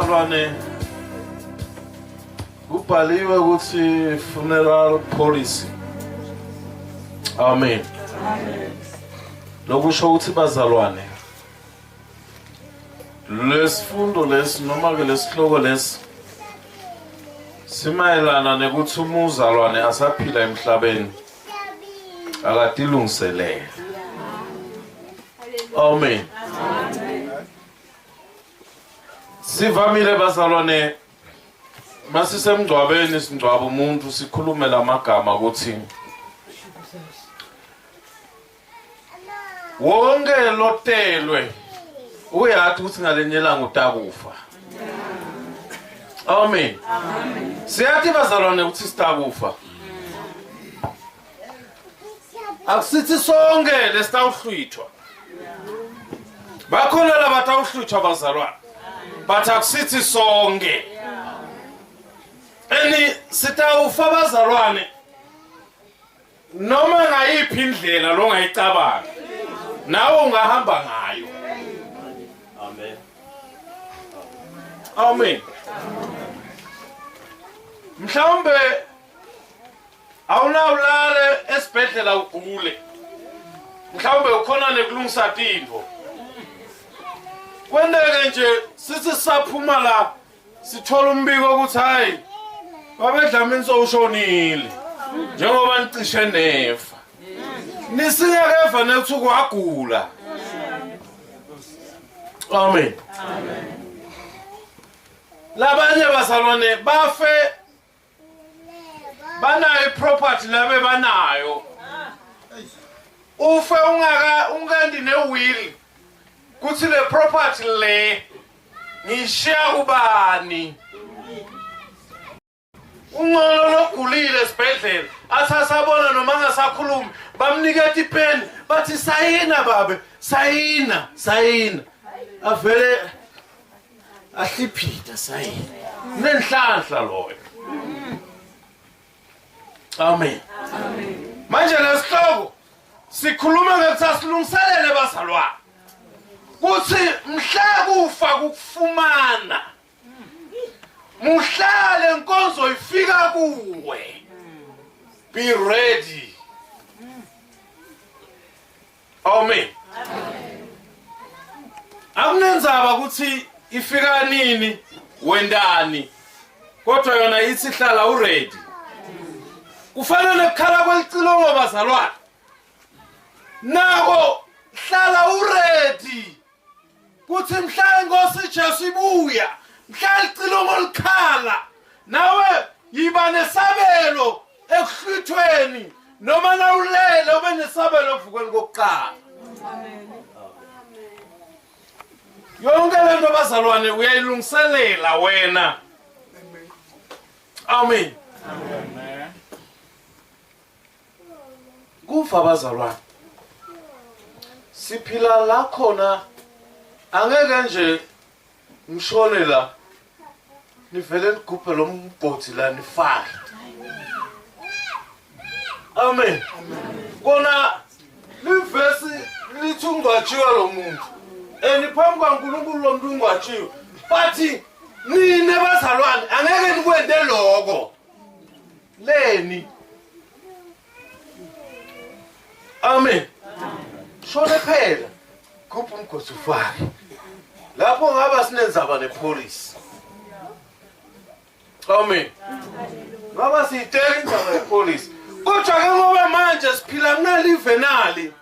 Bazalwane, kubhaliwe ukuthi funeral policy. Amen. Lokusho ukuthi bazalwane, lesifundo lesi noma ke lesihloko lesi simayelana nekuthi umuzalwane asaphila emhlabeni akatilungiselele. Amen. Sivamile bazalwane, masisemngcwabeni singcwaba umuntu, sikhulume lamagama ukuthi wonke lotelwe uyathi ukuthi ngalenye ilanga utakufa. Amen. Siyathi bazalwane ukuthi sitakufa. Akusithi sonke lesitawuhlwithwa. Bakhona labatawuhlwithwa bazalwane, but akusithi sonke. Eni sitawufa bazalwane noma ngayiphi indlela longayicabanga nawe ungahamba ngayo. Amen. Amen. Mhlawumbe awunawulale esibhedlela ugule, mhlawumbe ukhona nekulungisa tintfo. Kwenteke nje sithi sisaphuma la sithola umbiko ukuthi hayi, babeDlamini sowushonile, njengoba nicishe neva nisingakeva nethi kwagula. Amen. Labanye bazalwane bafe banayo iproperty labe banayo, ufe ungaka ungendi ne-will kuthi le property le ngishiya kubani. Ungcono logulile esibhedlela athi asabona noma angasakhulumi, bamniketa ipeni, bathi, "Sayina babe, sayina, sayina." Avele ahliphitha sayina. Nenhlanhla loyo. Amen. Manje lesihloko sikhuluma ngekuthi asilungiselele bazalwane kuthi mhla kufa kukufumana, muhlale inkonzo ifika kuwe, be ready. Amen. Akunenzaba ukuthi ifika nini, wendani, kodwa yona ithi hlala uready. Kufana nekukhala kwelicilongo bazalwane, nako hlala uready kuthi mhla inkosi Jesu ibuya, mhla licilongo likhala, nawe yiba nesabelo ekuhlwithweni, noma nawulele ube nesabelo ekuvukweni kokuqala. Yonke lento bazalwane uyayilungiselela wena. Amen. Kufa bazalwane, siphila la khona, angeke nje ngishone la nivele nigubhe lo mgodi la nifake. Amen. Kona livesi lithi ungcwatshiwe lo muntu and phambi kwaNkulunkulu lo muntu ungcwatshiwe, bathi nine bazalwane angeke nikwente lokho leni. Amen. Shone phela, khupha umgodi ufake lapho, ngaba sinenzaba nepolisi. Amen. Ngaba siyiteka indaba yepolisi, kodwa ke ngoba manje siphila kunalive nali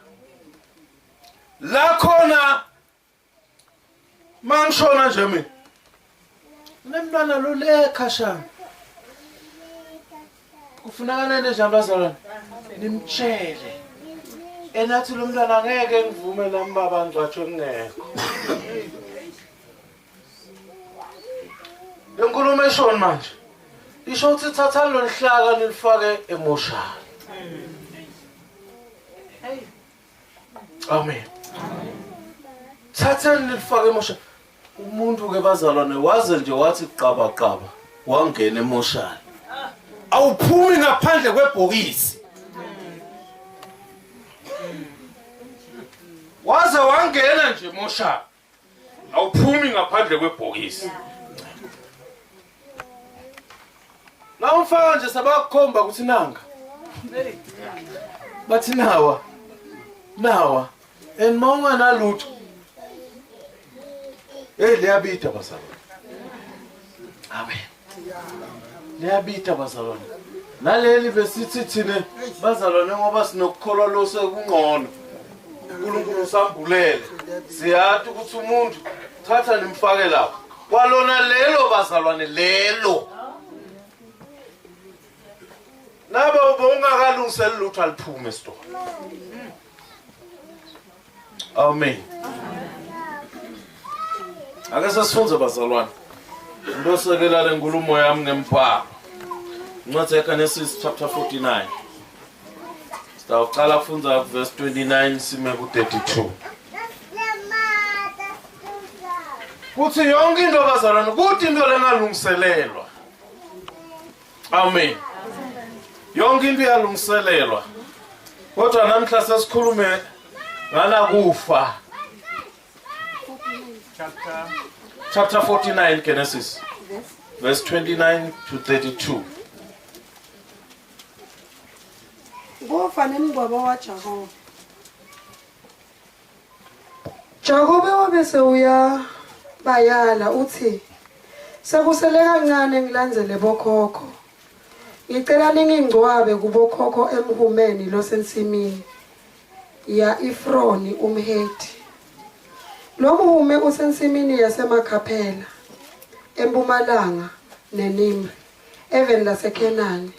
la khona, mangishona nje mina nemntwana lo le khashana, kufuneka nente njani bazalwane? Nimtshele enathi lo mntwana, "Angeke ngivume nami baba ngcwatshwe kungekho." Le nkulumo eshoni manje isho ukuthi thathani lo hlaka nilifake emoshali. Amen. Thathani nilifake emoshali. Umuntu ke bazalwane waze nje wathi qaba qaba wangena emoshali, awuphumi ngaphandle kwebhokisi. Waze wangena nje emoshali, awuphumi ngaphandle kwebhokisi. La umfaka nje sabakukhomba ukuthi nanga. Bathi nawa. Nawa. And mawunganalutho. Hey liyabida bazalwane. Amen. Liyabida bazalwane. Naleli besithi thina bazalwane ngoba sinokukholwa lo sekungcono. uNkulunkulu usambulele. Siyathi ukuthi umuntu thatha nimfake lapho. Kwalona lelo bazalwane lelo. Nabe ubungakalungiseli lutho aliphume esitolo. Amen. Ake sesifunze bazalwane. Into osekela le nkulumo yami ngembhalo. Incwadi yaGenesis chapter 49. Sitawuqala kufundza verse 29 sime ku-32. Kuthi yonke into bazalwane kuthi into lengalungiselelwa. Amen. Yonke into iyalungiselelwa. Kodwa namhla sesikhulume ngala kufa. Chapter 49 Genesis verse 29 to 32. Kufa nemngcwabo waJakobe. Jakobe wabe sewuyabayala uthi, Sekusele kancane ngilandzele bokhokho. Ngicela ningingcwabe kubokhokho emhumeni losensimini ya-Efroni umHethi. Lo mhume usensimini yaseMakhaphela, empumalanga neNimri, eveni laseKhenani.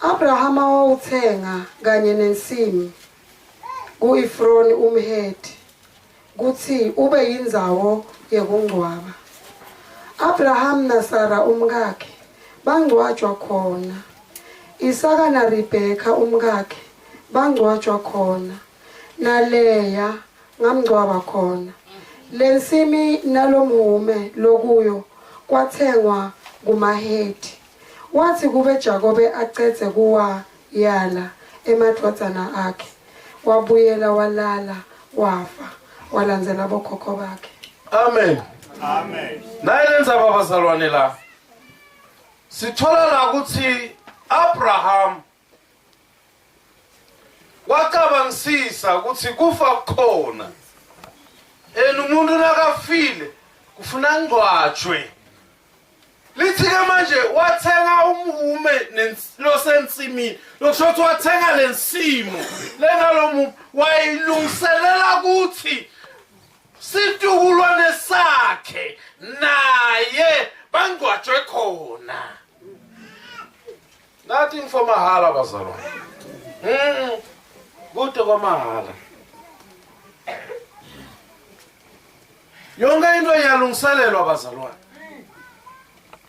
Abrahama wawuthenga kanye nensimu ku-Efroni umHethi kutsi ube yindzawo yekungcwaba. Abraham naSara umkakhe bangcwatjwa khona. Isaka naRibheka umkakhe bangcwatjwa khona. NaLeya ngamngcwaba khona. Lensimi nalomhume lokuyo kwathengwa kumaHethi. Watsi kube Jakobe acedze kuwayala emadvodzana akhe, wabuyela walala wafa, walandzela bokhokho bakhe. Amen. Amen. Nayi lendzaba bazalwane la. Sithola la ukuthi Abraham wacabangisisa ukuthi kufa kukhona. And umuntu nakafile kufuna angcwatshwe. Lithi-ke manje wathenga umhume losensimini lokusho ukuthi wathenga le nsimu lengalo muntu wayilungiselela ukuthi situkulwane sakhe naye bangcwatshwe khona. Nothing for mahala bazalwane. Kude kwamahala. Yonke into iyalungiselelwa bazalwane.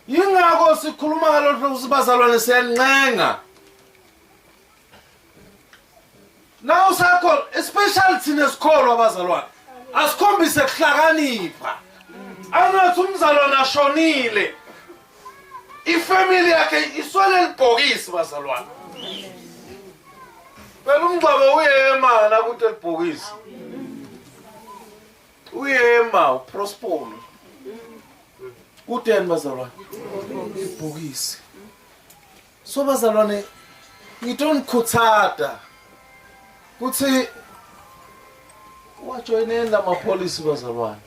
Yingakho sikhuluma ngalolu hlobo ukuthi bazalwane siyancenga. Na usakho especially thina sikholwa bazalwane. Asikhombise kuhlakanipha. Angathi umzalwane ashonile. Ifamily yakhe iswele libhokisi bazalwane. Phela umngcwabo uyema nakuthi elibhokisi. Uyema uprospolo. Kudeni bazalwane? Ibhokisi. So bazalwane ngitonikhuthaza kuthi wajoyineni lamapholisi bazalwane.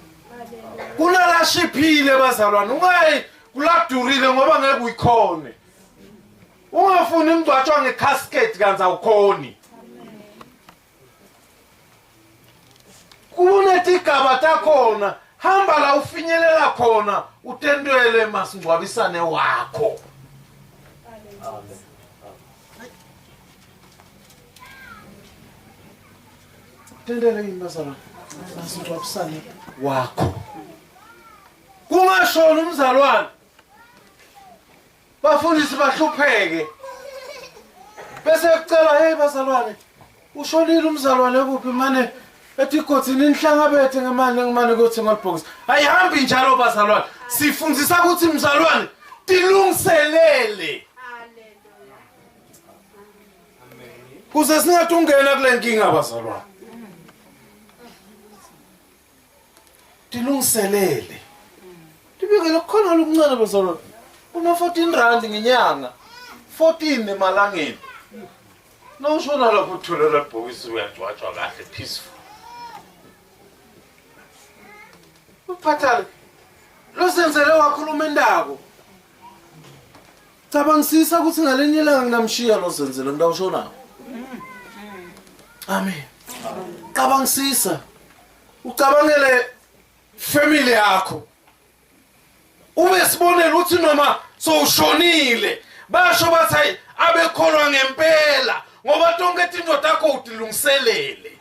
Kunalashiphile bazalwane ungayi kuladurile ngoba ngeke uyikhone. Ungafuni ngcwatshwa ngecasket kanti awukhoni. Kunetigaba takhona hamba la ufinyelela khona utentwele masingcwabisane wakho. Tentele yini bazalwane? Masingcwabisane wakho. Kungashona umzalwane. Bafundisi bahlupheke. Bese kucela hey bazalwane ushonile umzalwane kuphi mane ethi igodzini nihlangabethe ngemali ngimane kuyothenga libhokisi. Ayihambi njalo bazalwane. Sifundisa ukuthi mzalwane tilungiselele. Kuze singathi ungena kule nkinga bazalwane. Tilungiselele. Tibikele kukhona lokuncane bazalwane. Kuma 14 rand ngenyanga. 14 emalangeni. Nawushona lapho utholela ibhokisi uyagcwatshwa kahle peaceful. Uphathale. Losenzele wakhuluma indako. Cabangisisa ukuthi ngalenye ilanga nginamshiya lozenzele ngidawushona. Amen. Cabangisisa. Ucabangele family yakho. Ube sibonelo uthi noma sowushonile basho bathi hayi abekholwa ngempela ngoba tonke tinto takho utilungiselele.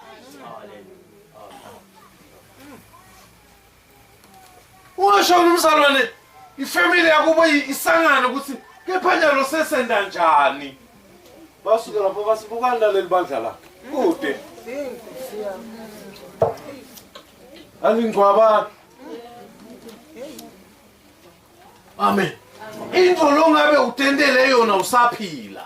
Ungashona umzalwane ifamily yakubo isangane ukuthi kepha nyalo sesenda njani. Basuke lapho basibukani laleli bandla lakhe. Kude. Alingcwabani. Amen. Into lo ngabe utendele yona usaphila.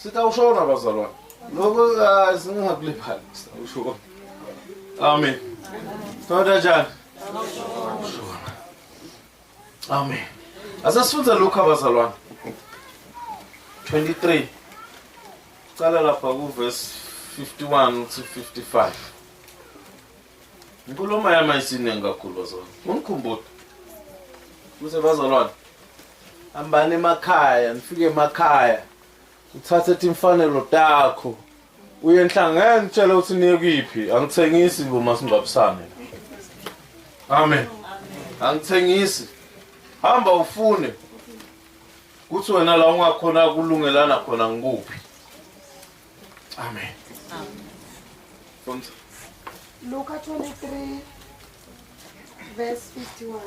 Sitawushona bazalwane. Lokho ah, singakulibali sitawushona. Amen. Sitawuta njani? Sitawushona. Amen. Asesifunde lokhu abazalwane. 23. Cala lapha ku verse 51 to 55. Inkulumo yami ayisiningi kakhulu bazalwane. Ungikhumbule. Kuze bazalwane. Hambani emakhaya, nifike emakhaya. Uthathe timfanelo takho. Uye enhlanga ngeke ngitshele ukuthi niye kuyiphi. Angithengisi bomasingcwabisane. Amen. Angithengisi. Hamba ufune. Kuthi wena la ungakhona kulungelana khona ngikuphi. Amen. Amen. Luka 23 verse 51.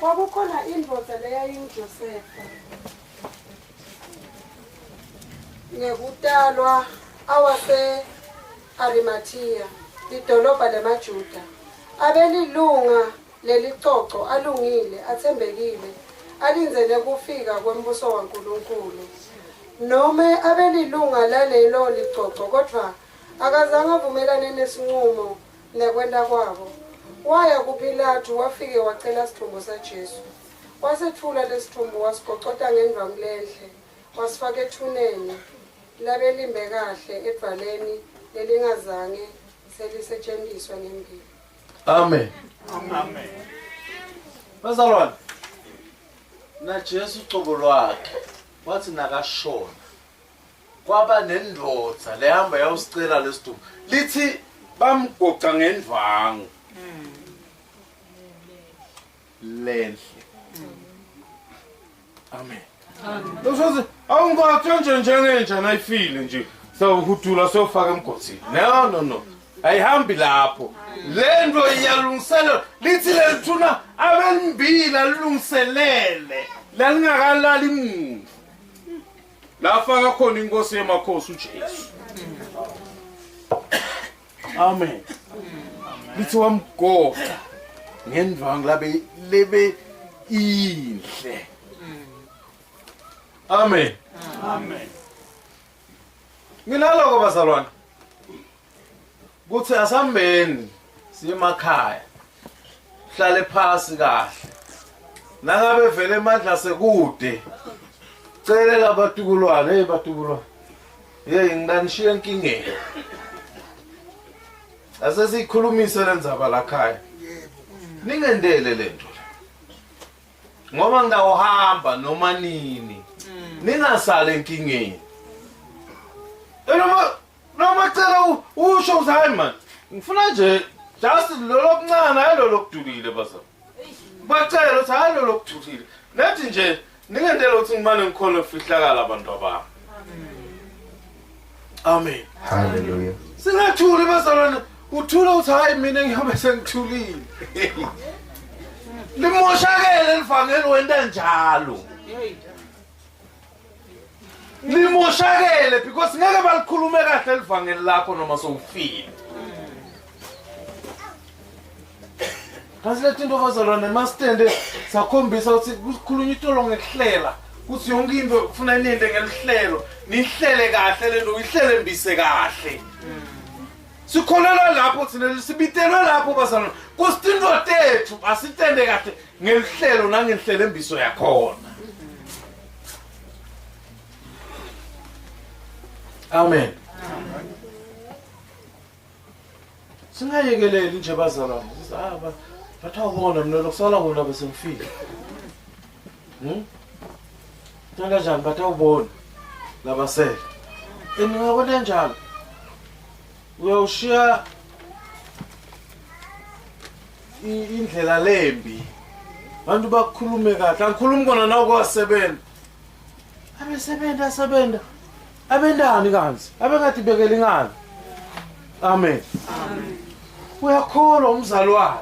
Kwakukhona indvodza leyayinguJosefa. Ngekutalwa awase Arimathiya, lidolobha lemaJuda. Abelilunga lelicoco alungile, atsembekile, alindzele kufika kwembuso waNkulunkulu. Nome abelilunga lalelo licoco kodvwa akazange avumelane nesincumo nekwenta kwabo. Waya kuPilatu wafike wacela sidvumbu saJesu. Wasetfula lesidvumbu wasigocota ngendvwangu lenhle, wasifaka ethuneni labelimbe kahle edvwaleni lelingazange selisetjentiswe ngembili. Amen. Amen. Bazalwane, naJesu ucobo lwakhe wathi nakashona kwaba nendoda lehamba yawusicela lesidumbu lithi bamgoca ngendvangu lenhle amen Usothi awungikwathi nje njengenja nayifile nje sewuhudula sewufaka emgodini no no no ayihambi lapho le nto iyalungiselela lithi lelithuna abelimbili alilungiselele lalingakalali muntu lafaka khona inkosi yemakhosi uJesu amen lithi wamgoqa ngendwangu labe lebe inhle amen amen nginaloko bazalwane kuthi asambeni siye emakhaya hlale phasi kahle nangabe vele emandla sekude celela abatukulwane hey batukulwane hey ngilanishiya enkingeni ase siyikhulumise le ndzaba lakhaya ningendele le nto ngoba ngitawuhamba noma nini ningasale enkingeni noma noma cela usho uthi hayi man ngifuna nje just lolo kuncane hayi lolo kudulile baza bacela ukuthi hayi lolo kudulile nethi nje ningendela ukuthi ngimane ngikhona ukufihlakala abantu abami amen haleluya singathuli bazalwane uthula uthi hayi mina ngihambe sengithulile limoshakele livangeli wenta njalo limoshakele because ngeke balikhulume kahle livangeli lakho noma sowufile kasi leti into bazalwane emasitende sakhombisa ukuthi kukhulunywa itolo ngekuhlela ukuthi yonke into kufuna niyente ngelihlelo nihlele kahle lento uyihlele mbise kahle. Sikholelwa lapho thina, sibitelwe lapho bazalwane. Kusitinto tethu asitende kahle ngelihlelo nangenhlelo embiso yakhona. Amen. Singayekeleli nje bazalwane. Ah, bathi awubona mina lokusala kona bese ngifile. Kanjani bathi awubona labasele. Eningakona njalo. Uyawushiya indlela lembi. Abantu bakukhulume kahle. Angikhulumi kona nawe kwasebenza. Abesebenza asebenza. Abendani kanzi? Abengathi bekela ingane. Amen. Amen. Uyakholwa umzalwane.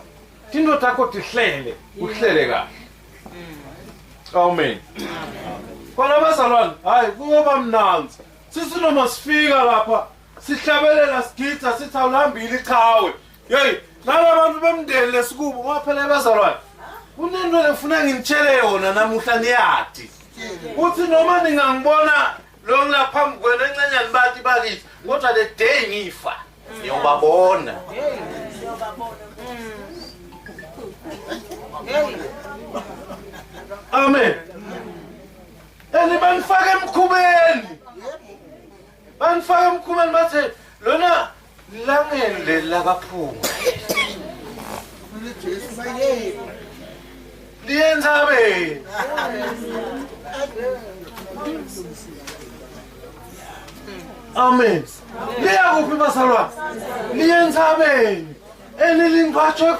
Tinto takho tihlele, uhlele kahle. Amen. Kona bazalwane, hayi kuyoba mnanzi. Sisi noma sifika lapha sihlabelela sigidza sithi awulambile iqhawe. Hey, nalabantu bemndeni lesikubo ngoba phela bazalwane. Kunento lefuna nginitshele yona namuhla niyadi. Uthi noma ningangibona lo ngilaphambi kwenu encenyani bathi bakithi kodwa the day ngifa ngiyobabona. Amen. And banifaka emkhubeni. Banifaka emkhubeni bathi lona langeni leli lakaphunga. Liyentabeni. Amen. Liya kuphi bazalwane? Liya entsabeni. Enilingcwatshwe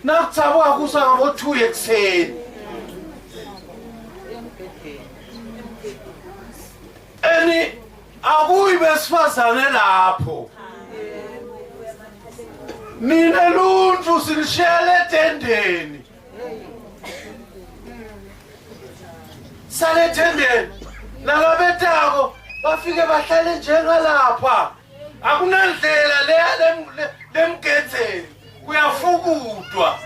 nakuthabuka kusa ngabo-2 ekuseni. Eni akuyi besifazane lapho. Nina luntu silishele etendeni. Sale etendeni. Nalabetako bafike bahlale njengalapha. Akunandlela leya lemgedzeni. Kuyafukutwa.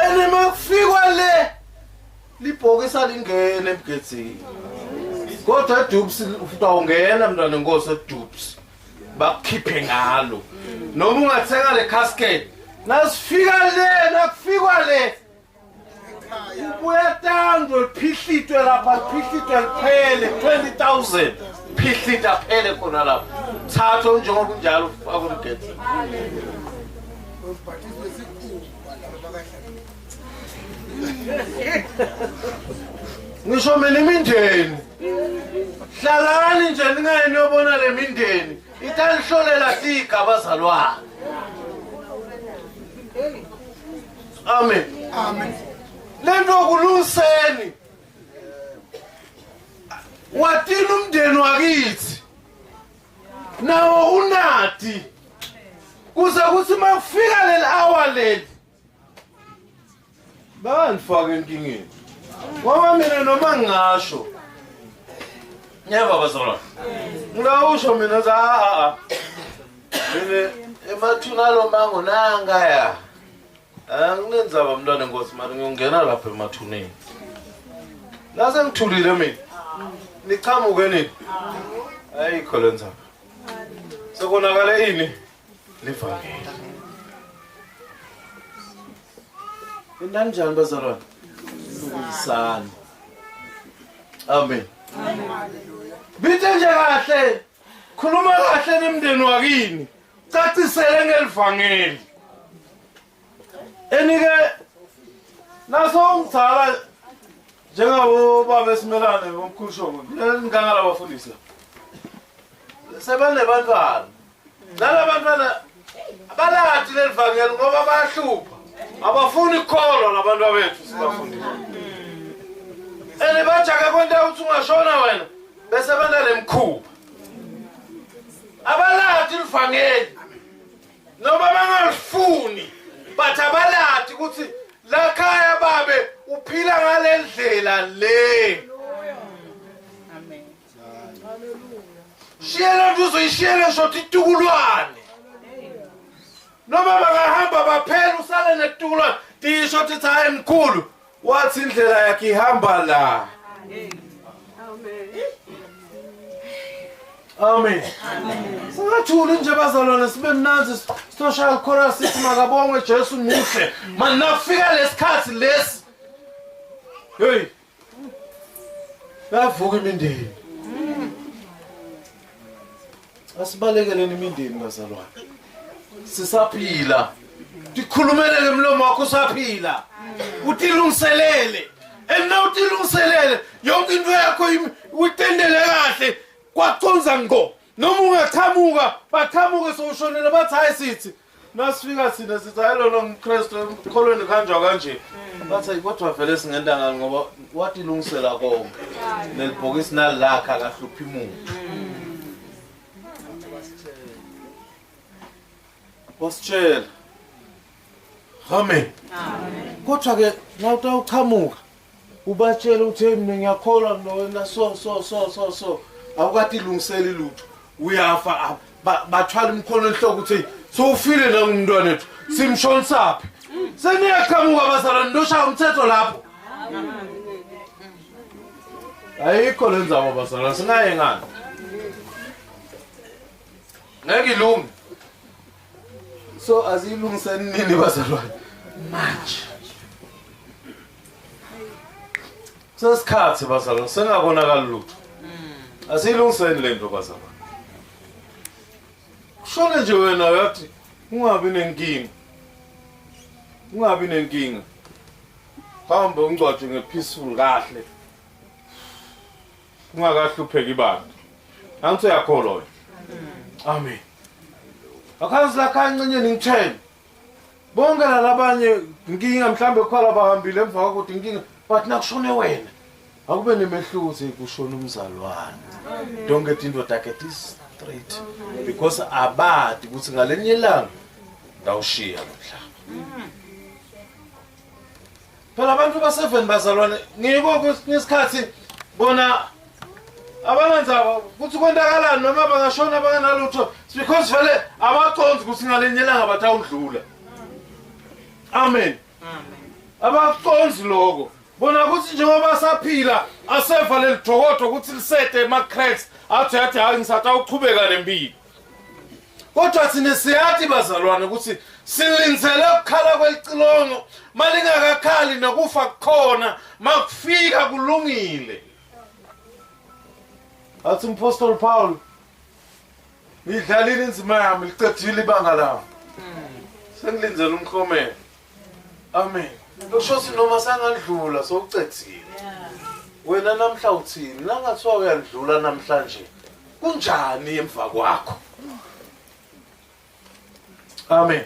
Ene makufikwa le libhokisi alingene emgedzeni. Kodwa eDubs futhi awungena mntwana enkosi eDubs. Bakukhiphe ngalo. Noma ungathenga le casket. Nasifika le nakufikwa le ubuya tando liphihlitwe lapha liphihlitwe liphele 20000 phihlita phele khona lapha thatha njengoba unjalo ufake umgedzeni. Ngisho mina imindeni hlalani nje ningayi niyobona le mindeni itanihlolela siga abazalwane. Amen. Amen. Lento kulungiseni watini umndeni wakithi nawo unadi kuze kuthi makufika leli hour leli Bangifaka enkingeni. Ngoba mina noma ngingasho. Ngiyeva bazalwane. Ngingawusho mina za a a. Mina emathuna lo mango nanga ya. Anginenzaba mntwana enkosi mani ngiyongena lapha emathuneni. Nase ngithulile mina. Nichamuke nini? Ayikho le ndzaba. Sekonakale ini? Livangeli. Kanjani bazalwane? Lungisani. Amen. Bithe nje kahle. Khuluma kahle nemndeni wakini. Cacisele ngelivangeli. Enike naso ungithala njengabo baba esimelane bomkhulu Shongwe. Ngingangala bafundisi. Sebanebantwana. Nalabantwana abalathi leli vangeli ngoba bayahlupha. Abafuni ukukholwa labantu bethu sibafundile. Ene bajaka kwenta ukuthi ungashona wena bese benta lemkhuba. Abalathi livangeli noma bangalifuni but abalathi ukuthi lakhaya babe uphila ngalendlela le. Amen. Shiye lento uzoyishiyele shothi itukulwane. Noma bangahamba baphela usale netukulwane. Tisho ukuthi hayi mkhulu wathi indlela yakhe ihamba la. Amen. Amen. Singathuli nje bazalwane sibe mnanzi sitoshaya chorus sithi makabongwe Jesu muhle. Manje nakufika lesikhathi lesi. Hey. Yavuka imindeni. Asibalekeleni imindeni bazalwane. Sisaphila. Tikhulumele ngemlomo wakho usaphila. Utilungiselele. And now utilungiselele yonke into yakho uyitendele kahle kwaconza ngqo. Noma ungachamuka bachamuke sowushonile bathi hayi sithi nasifika thina sithi hayi lona ngumKristu emkholweni kuhanjwa kanje. Bathi hayi kodwa vele singenda ngani ngoba watilungisela konke. Nelibhokisi nalakha akahluphi muntu. Wasitshela. Amen. Kodwa ke nawutawuchamuka ubatshela ukuthi hey mina ngiyakholwa mina wena so so so so so awukatilungiseli lutho uyafa bathwala imikhono enhloko ukuthi sowufile nangumntwana ethu simshonisaphi seniyaqhamuka bazalwane ndoshaya umthetho lapho ayikho le ndzaba bazalwane singaye ngani ngeke ilunge so aziyilungiseni nini bazalwane manje sesikhathi bazalwane sengabonakali lutho asiyilungiseni le nto bazalwane kushone nje wena uyathi ungabi nenkinga ungabi nenkinga hambe ungcwatshwe nge-peaceful kahle ungakahlupheki bantu angithi uyakholwa wena amen akhazi lakha encenyeni ngithele bonke lalabanye inkinga mhlambe kukhala bahambile emva kwakho ukuthi inkinga but nakushone wena akube nemehluko ukuthi kushona umzalwane don't get indoda get this straight because abadi ukuthi ngalenye ilanga ndawushiya lo mhlaba phela abantu baseveni bazalwane ngiko kwesinye isikhathi bona abanenzaba ukuthi kwendakalani noma bangashona bangenalutho because vele abaconzi ukuthi ngalenye ilanga batawudlula amen abaconzi lokho bona ukuthi njengoba saphila aseva leli dokodo ukuthi lisete ema-cracks athi athi hayi ngisatawuchubeka nempilo kodwa thina siyathi bazalwane ukuthi silindzele ukukhala kwelicilongo malingakakhali nokufa kukhona makufika kulungile athi umpostoli Paul ngidlalile inzima yami licedile ibanga lami sengilindzele umklomelo amen kusho ukuthi noma sangadlula sowucedzile wena namhla uthini nangathiwa uyandlula namhlanje kunjani emva kwakho amen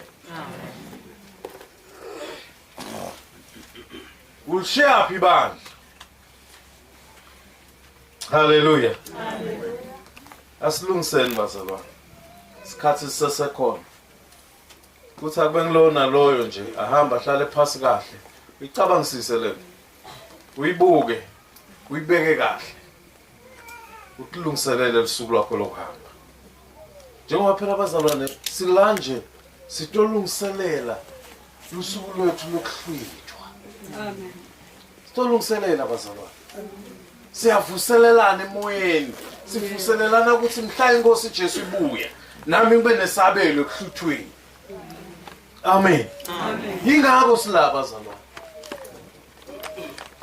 ulishiyaphi ibandla haleluya asilungiseni bazalwane isikhathi sisesekhona kuthi akube ngilowo naloyo nje ahamba ahlale phasi kahle uyicabangisise le nto uyibuke uyibeke kahle ukulungiselele lusuku lwakho lokuhamba njengoba phela abazalwane sila nje sitolungiselela lusuku lwethu lokuhlwithwa amen sitolungiselela bazalwane siyavuselelana emoyeni sivuselelana ukuthi mhla inkosi Jesu ibuya nami ngibe nesabelo ekuhluthweni amen amen yingakho silaba bazalwane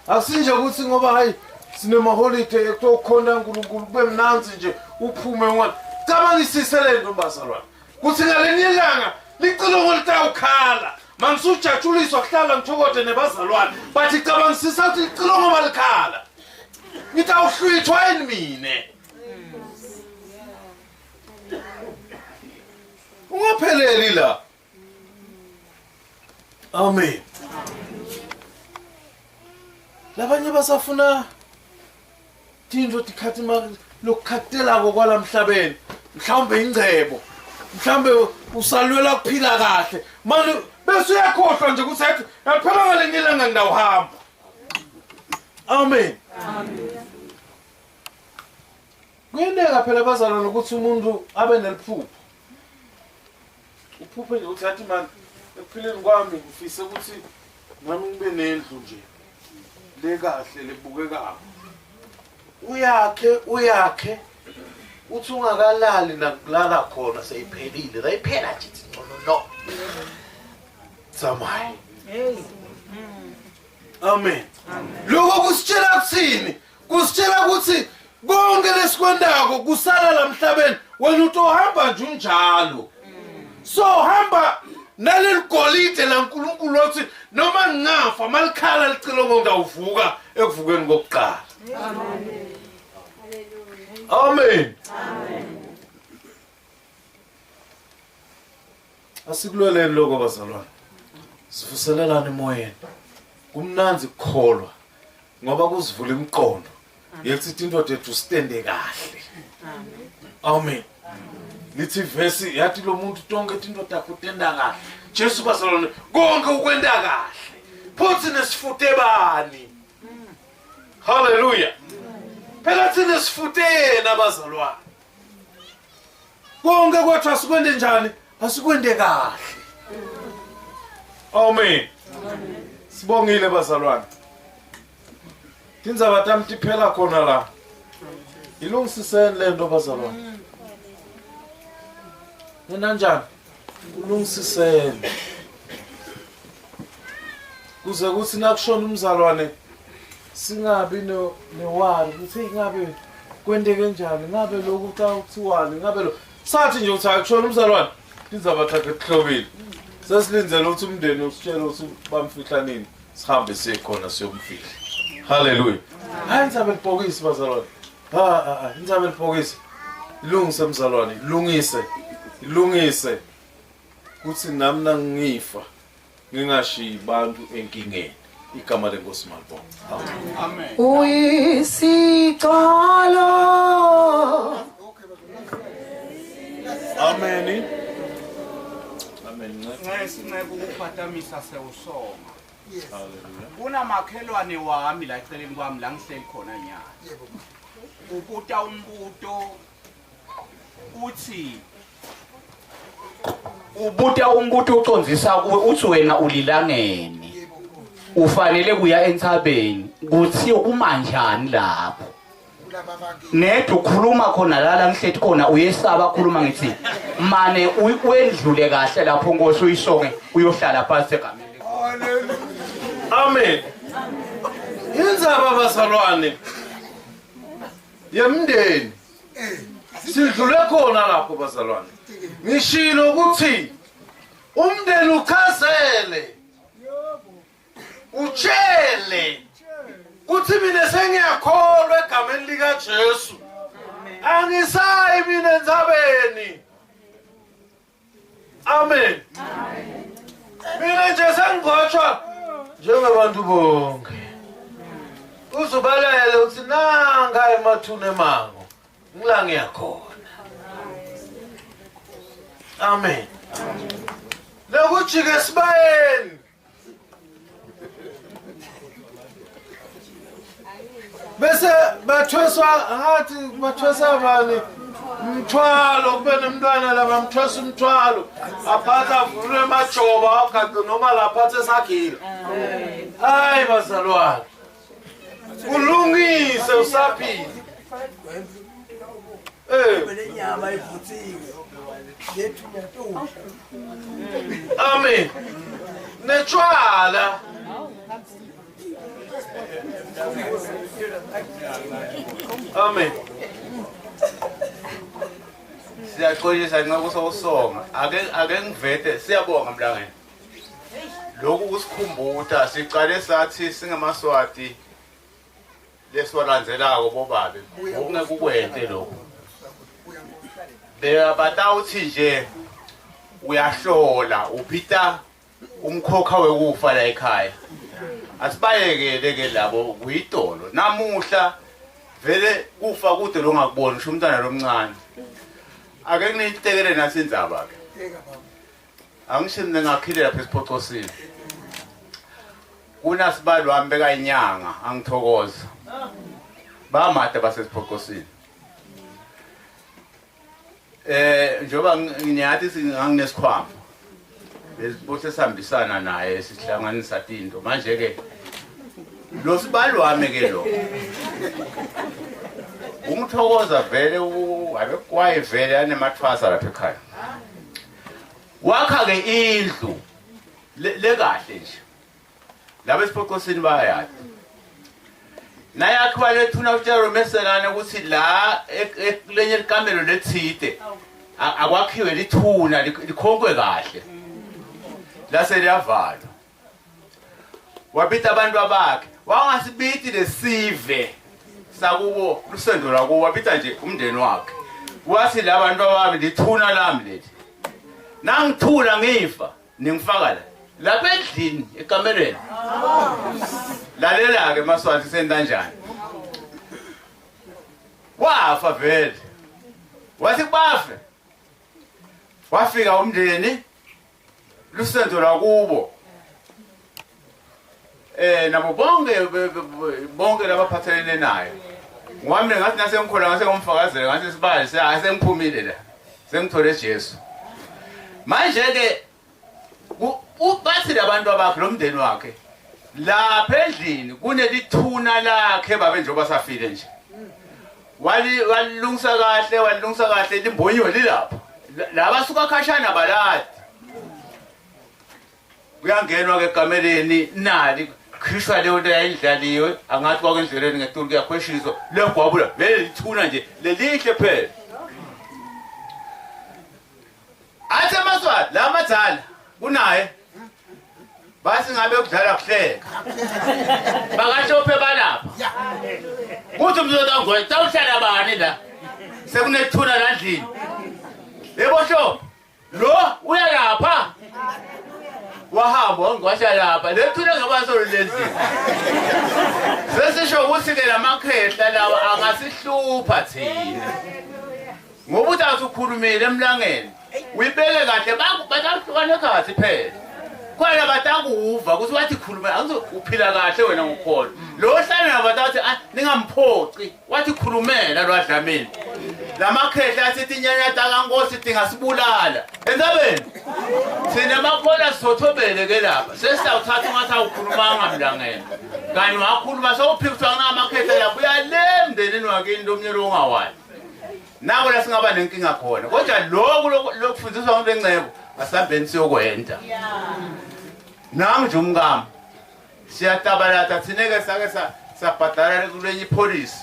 Asinje ukuthi ngoba hayi sinemaholide ekutokhonta uNkulunkulu kube mnanzi nje uphume unga cabangisise le nto bazalwane kuthi ngalinye ilanga licilongo litawukhala mangisujatshuliswa kuhlala ngithokode nebazalwane but cabangisisa ukuthi licilongo malikhala ngitawuhlwithwa yini mine ungapheleli la Amen. Labanye basafuna tintfo tikhathi lokukhathelako kwalamhlabeni mhlawumbe ingcebo mhlawumbe usalwela kuphila kahle manje bese uyakhohlwa nje ukuthi athi yaphela ngalinye ilanga ngidawuhamba amen kuyenteka phela bazalwane ukuthi umuntu abe neliphupho uphuphe nje ukuthi athi mani ekuphileni kwami ngifise ukuthi nami ngibe nendlu nje lekahle lebukekako uyakhe uyakhe Uthi ungakalali nakulala khona seyiphelile. Layiphela nje ithi no no no. Samayi. Hey. Amen. Lokho kusitshela kuthini? Kusitshela ukuthi konke lesikwendako kusala la mhlabeni wena utohamba nje unjalo. So hamba naleli golide laNkulunkulu othi noma ngingafa malikhala licilongo ngawuvuka ekuvukeni kokuqala. Amen. Amen. Amen. Asikulweleni lokho bazalwane. Sivuselelane emoyeni. Kumnanzi kukholwa ngoba kuzivula imiqondo. Yethi indoda ethu sitende kahle. Amen. Lithi vesi yathi lo muntu tonke into takho utenda kahle. Jesu bazalwane konke ukwenda kahle. Futhi nesifute bani? Hallelujah. Phela thina sifute yena bazalwane. Konke kwethu asikwende njani? Asikwende kahle. Amen. Sibongile bazalwane. Tindzaba tami tiphela khona la. Ilungisiseni lento bazalwane. Nina njani? Ulungisiseni. Kuze kuthi nakushona umzalwane singabi newari ukuthi ingabe kwenteke njani ngabe lokhu kuthiwani ngabe lo sathi nje ukuthi akushona umzalwane tindzaba takhe tihlobile sesilindzele ukuthi umndeni usitshele ukuthi bamfihla nini sihambe siye khona siyomfihla haleluya hayi indzaba elibhokisi bazalwane ha ha indzaba elibhokisi ilungise mzalwane ilungise ilungise kuthi nami nangifa ngingashiyi bantu enkingeni igama lenkosi malibonga amen Uyisicalo amen amen Ncesi nceke ukuphatamisa sewusonga. Hallelujah Kunamakhelwane wami la eceleni kwami la ngihleli khona nyalo. Ubuta umbuto uthi ubuta umbuto ucondzisa kuwe uthi wena ulilangeni. Ufanele kuya entsabeni kuthi uma njani lapho. Ned ukhuluma khona la la ngihleti khona uyesaba khuluma ngithi mane wendlule kahle lapho Nkosi uyisonge uyohlala phansi egameni. Amen. Indzaba bazalwane yemndeni. Sidlule khona lapho bazalwane. Ngishilo ukuthi umndeni uchazele. Utshele kuthi mina sengiyakholwa egameni lika Jesu. Angisayi mina entsabeni. Amen. Mina nje sengigotshwa njengabantu bonke. Uzubalele uthi nanga emathuna emango. Ngila ngiyakhona. Amen. Lokujika esibayeni. Bese bathweswa ngathi bathwesa bani mthwalo kube nomntwana la bamthwesa umthwalo aphatha avunule emajoba awugace noma laphathe esagila hayi bazalwane ulungise usaphila eh lenyama ivuthiwe lethu nyatusha amen netshwala amen Siyaxolisa nxa kusawusonga. Ake ake ngivete siyabonga mlangeni. Lokhu kusikhumbuta siqale sathi singamaswati lesiwalandzelako bobabe. Okungeke kukwente lokho. Bebatawuthi nje uyahlola uphita umkhokha wekufa la ekhaya. Asibayekele ke labo kuyidolo. Namuhla vele kufa kude longakuboni usho umntwana lomncane. Ake nginitekele nasi indzaba ke. Angisho mina ngakhile lapha esiphocosini. Kunasibali wami bekayinyanga angithokoza. Bamade basesiphocosini. Eh njengoba ngiyathi singanginesikhwama. Besibothe sihambisana naye sihlanganisa tinto manje ke lo sibali wami ke lo. Ungithokoza vele Abe kwayivele anemathwasa lapha ekhaya. Wakha ke indlu lekahle nje. Laba esiphocosini bayazi. Nayakhiwa lethuna utshela umeselane ukuthi la kulenye likamelo lethide akwakhiwe lithuna likhonkwe kahle. Lase liyavalwa. Wabita abantu abakhe, wangasibiti lesive sakubo lusendo lwakubo, wabita nje umndeni wakhe. Wathi labantu abami lithuna lami leli. Nangithula ngifa ningifaka la. Lapha endlini ekamereni. Lalela ke Maswazi senta kanjani. Wafa vele. Wathi kubafe. Wafika umndeni lusendo lwakubo. Nabo bonke bonke labaphathelene naye. Ngoba mina ngathi nasengikholwa ngase ngomfakazela ngathi sibali sengiphumile la. Sengithole Jesu. Manje ke bathi labantu abakhe lo mndeni wakhe lapha endlini kunelithuna lakhe babe njengoba safile nje. Walilungisa kahle, walilungisa kahle limbonyiwe lilapha. Laba suka khashana baladi. Kuyangenwa ke ekamereni nali khishwa leyo nto yayidlaliwe angathi kwakwendleleni ngetulu kuyakhweshiswa liyagwabula vele lithuna nje lelihle phela. Athi amaswati la madzala kunaye basi ngabe kudlala kuhleka bakahlophe balapha kuthi umzota ngwe tawuhlala bani la sekunethuna la ndlini yebo hlophe lo uya lapha wahamba wangwasha lapha lethuna ngoba solulendlini sesisho ukuthi ke lamakhehla lawa angasihlupha thina ngoba uthi awukhulumile emlangeni uyibeke kahle batakuhlukana ekhathi phela khona batakuva ukuthi wathi khuluma angithi uphila kahle wena ngokukholwa lo hlala nabo batathi ningamphoci wathi khulumela lwadlamini lamakhehla athi tinyanya takankosi tingasibulala entabeni thina makhola sithothobele ke lapha sesiyawuthatha ungathi awukhulumanga mlangeni kanti wakhuluma sewuphikiswa ngamakhehla lapho uya le mndenini wakini lomnye lo ungawali nako la singaba nenkinga khona kodwa lokhu lokufundiswa ngulencebo asihambeni siyokwenda nami nje umkami siyatabalata thina-ke sake sabhadala kulenye ipholisi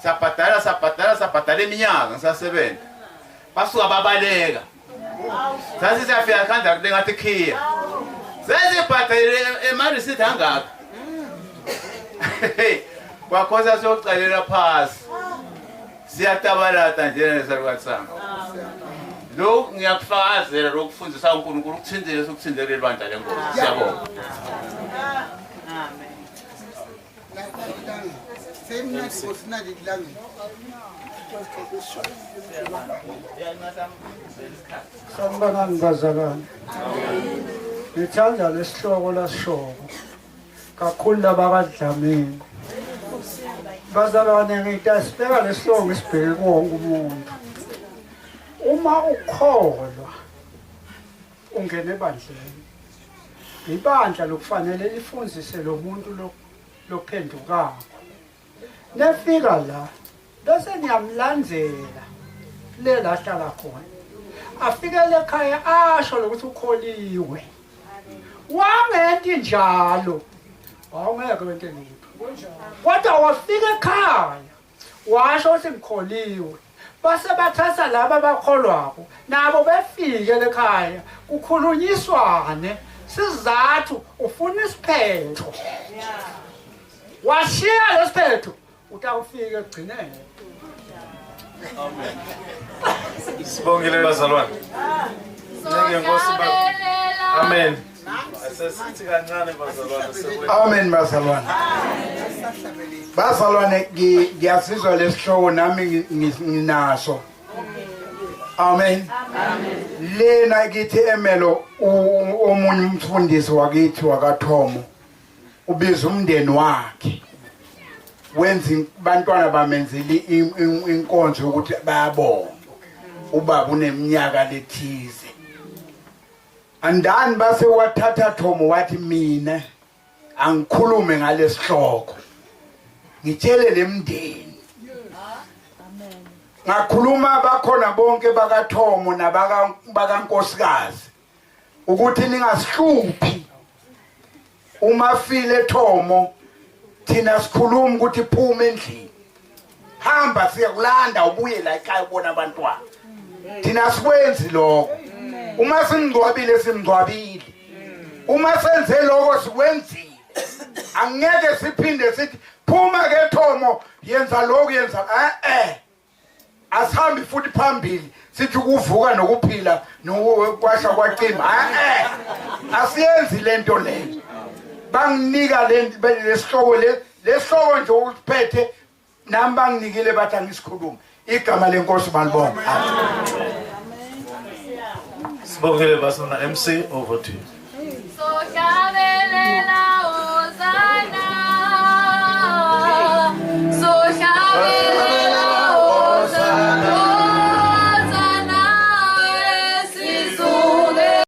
sabhadala iminyaka ngisasebenza basuka babaleka sathi siyafika khanda kule ngathi khiya sesibhadalile emarisiti angaka kwakhosa siyocalela phasi siyatabalata njena nesalukazi sami lokhu ngiyakufakazela lokufundisa uNkulunkulu ukuthindele sokuthindele ibandla lenkosi siyabonga. Amen. Sanibonani bazalwane. Ngithanda lesihloko lasishoko kakhulu labakadlamini. Bazalwane ngitasibeka lesihloko ngisibheke kuwonke umuntu. Uma ukholwa ungena ebandleni. Ibandla lokufanele lifundzise lo muntu lophendukako. Nefika la bese niyamlandzela le la hlala khona. Afikele ekhaya asho lokuthi ukholiwe. Wangenti njalo. Awungeke wente lutho. Kodwa wafika ekhaya washo ukuthi ngikholiwe. Base bathatha laba abakholwako nabo befike ekhaya kukhulunyiswane sizathu ufuna isiphetho. Washiya lesiphetho utawufika ekugcineni. Amen. Sibongile bazalwane. Ngeke Nkosi ba. Amen. Asesithi kancane bazalwane. Amen bazalwane. Bazalwane ngiyasizwa lesihloko nami nginaso. Amen. Lena kithi emelo omunye umfundisi wakithi wakathomo ubiza umndeni wakhe. Wenza bantwana bamenzela inkonzo ukuthi bayabonga. Ubaba uneminyaka lethize. Andani base wathatha Thomo wathi mina angikhulume ngalesihloko. Ngitshele lemndeni. Amen. Ngakhuluma bakhona bonke bakaThomo nabaka bakankosikazi ukuthi ningasihluphi uma file Thomo, thina sikhuluma ukuthi phuma endlini, hamba siyakulanda, ubuye la ekhaya ubona abantwana. Thina sikwenzi lokho. Uma simngcwabile, simngcwabile. Uma senze lokho, sikwenzile. Angeke siphinde sithi phuma ke Thomo, yenza lokhu, yenza eh. Asihambi futhi phambili sithi ukuvuka nokuphila nokwasha kwacima. Eh, asiyenzi lento leyo. Banginika le lesihloko, le lesihloko nje usiphethe nami banginikile, bathi angisikhulume. Igama lenkosi malibonga. Sibongile basona. MC, over to you. Sohlabelela.